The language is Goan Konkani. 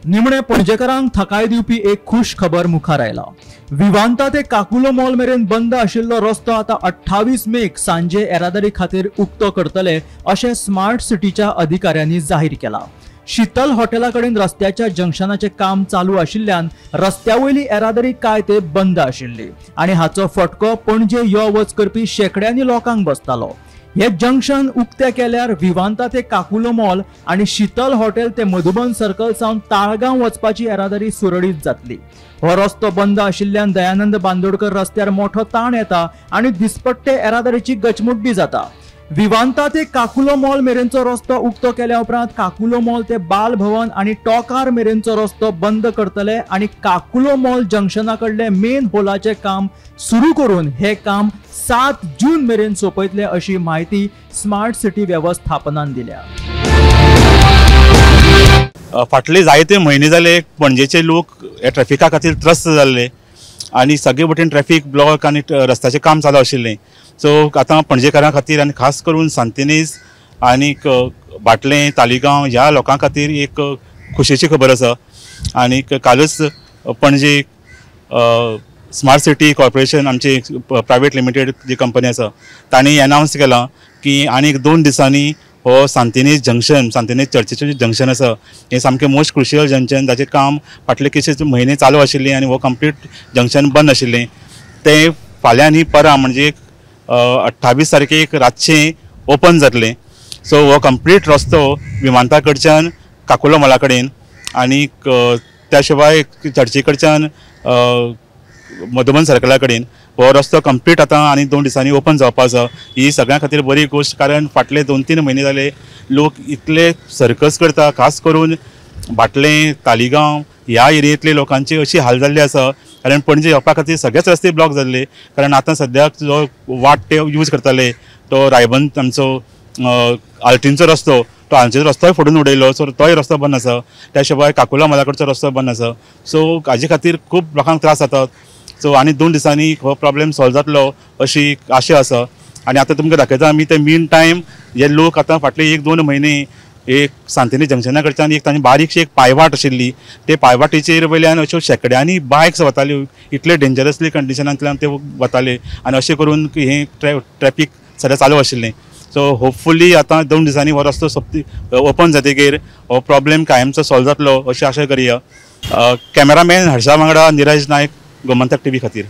निमणे पणजेकारांक थकाय दिवपी एक खुश खबर मुखार आयला. विवांता ते काकुलो मॉल मेरेन बंद आशिल्लो रस्तो आतां 28 मेक सांजे येरादारी खातीर उक्तो करतले अशें स्मार्ट सिटीच्या अधिकाऱ्यांनी जाहीर केलां. शीतल हॉटेला कडेन रस्त्याच्या जंक्शनाचें काम चालू आशिल्ल्यान रस्त्या वयली येरादारी कांय ते बंद आशिल्ली आनी हाचो फटको पणजे यो वच करपी शेंकड्यांनी लोकांक बसतालो. हे जंक्शन उक्ते केल्यार विवांता ते काकुलो मॉल आनी शीतल हॉटेल ते मधुबन सर्कल सावन ताळगांव वचपाची येरादारी सुरळीत जातली. हो रस्तो बंद आशिल्ल्यान दयानंद बांदोडकर रस्त्यार मोठो ताण येता आनी दिसपट्टे येरादारीची गचमुड्डी जाता. विवांता ते काकुलो मॉल मेरेनचो रस्तो उक्तो केल्या उपरांत काकुलो मॉल ते बाल भवन आनी टोकार मेरेनचो रस्तो बंद करतले आनी काकुलो मॉल जंक्शना कडले मेन होलाचें काम सुरू करून हे काम 7 जून मेरेन सोंपयतले अशी म्हायती स्मार्ट सिटी वेवस्थापनान दिल्या. फाटले जायते म्हयने जाले पणजेचे लोक ह्या ट्रॅफिका खातीर त्रस्त जाल्ले आनी सगळे वटेन ट्रॅफिक ब्लॉक आनी रस्त्याचें काम चालू आशिल्लें. सो आतां पणजेकारां खातीर आनी खास करून सांतिनेज आनीक बाटलें तालिगांव ह्या लोकां खातीर एक खोशयेची खबर आसा. आनीक कालच पणजे स्मार्ट सिटी कॉर्पोरेशन आमची प्रायवेट लिमिटेड जी कंपनी आसा तांणी एनावन्स केलां की आनीक 2 दिसांनी हो सांतिनेज जंक्शन, सांतिनेज चर्चीचें जंक्शन आसा हें सामकें मोस्ट क्रुशियल जंक्शन, ताचें काम फाटले कितलेशे म्हयने चालू आशिल्लें आनी हो कंप्लीट जंक्शन बंद आशिल्लें. तें फाल्यां आनी परां म्हणजे 28 तारखेक रातचें ओपन जातलें. सो हो कंप्लीट रस्तो विमानतळा कडच्यान काकुलो मॉला कडेन आनी त्या शिवाय चर्ची कडच्यान मधुबन सर्कला कडेन हो रस्तो कंप्लीट आतां आनी 2 दिसांनी ओपन जावपा आसा. ही सगळ्यां खातीर बरी गोश्ट, कारण फाटले 2-3 म्हयने जाले लोक इतले सर्कस करता, खास करून बाटलें तालिगांव ह्या एरियेंतले लोकांची अशी हाल जाल्ली आसा. कारण पणजे येवपा खातीर सगळेच रस्ते ब्लॉक जाल्ले, कारण आतां सद्याक जो वाट ते यूज करताले तो रायबंद आमचो आल्तीनचो रस्तो, तो आल्तीनचो रस्तोय फोडून उडयलो, सो तोय रस्तो बंद आसा. त्या शिवाय काकुला मॉला कडचो रस्तो बंद आसा. सो हाजे खातीर खूब लोकांक त्रास जातात. सो आनी 2 दिसांनी हो प्रॉब्लेम सॉल्व जातलो अशी आशा आसा. आनी आतां तुमकां दाखयता आमी ते मीन टायम हे लोक आतां फाटले 1-2 म्हयने एक सांतिनेज जंक्शना कडच्यान एक तांची बारीकशी एक पायवाट आशिल्ली, ते पायवाटेचेर वयल्यान अश्यो शेंकड्यांनी बायक्स वताल्यो, इतले डेंजरसली कंडिशनांतल्यान ते वताले आनी अशें करून हें ट्रॅफिक सद्या चालू आशिल्लें. सो होपफुली आतां 2 दिसांनी हो रस्तो सोंपती ओपन जातकीर हो प्रॉब्लेम कायमचो सॉल्व जातलो अशी आशा करया. कॅमेरामॅन हर्षा वांगडा निरज नायक, गोमंतक टीव्ही खातीर.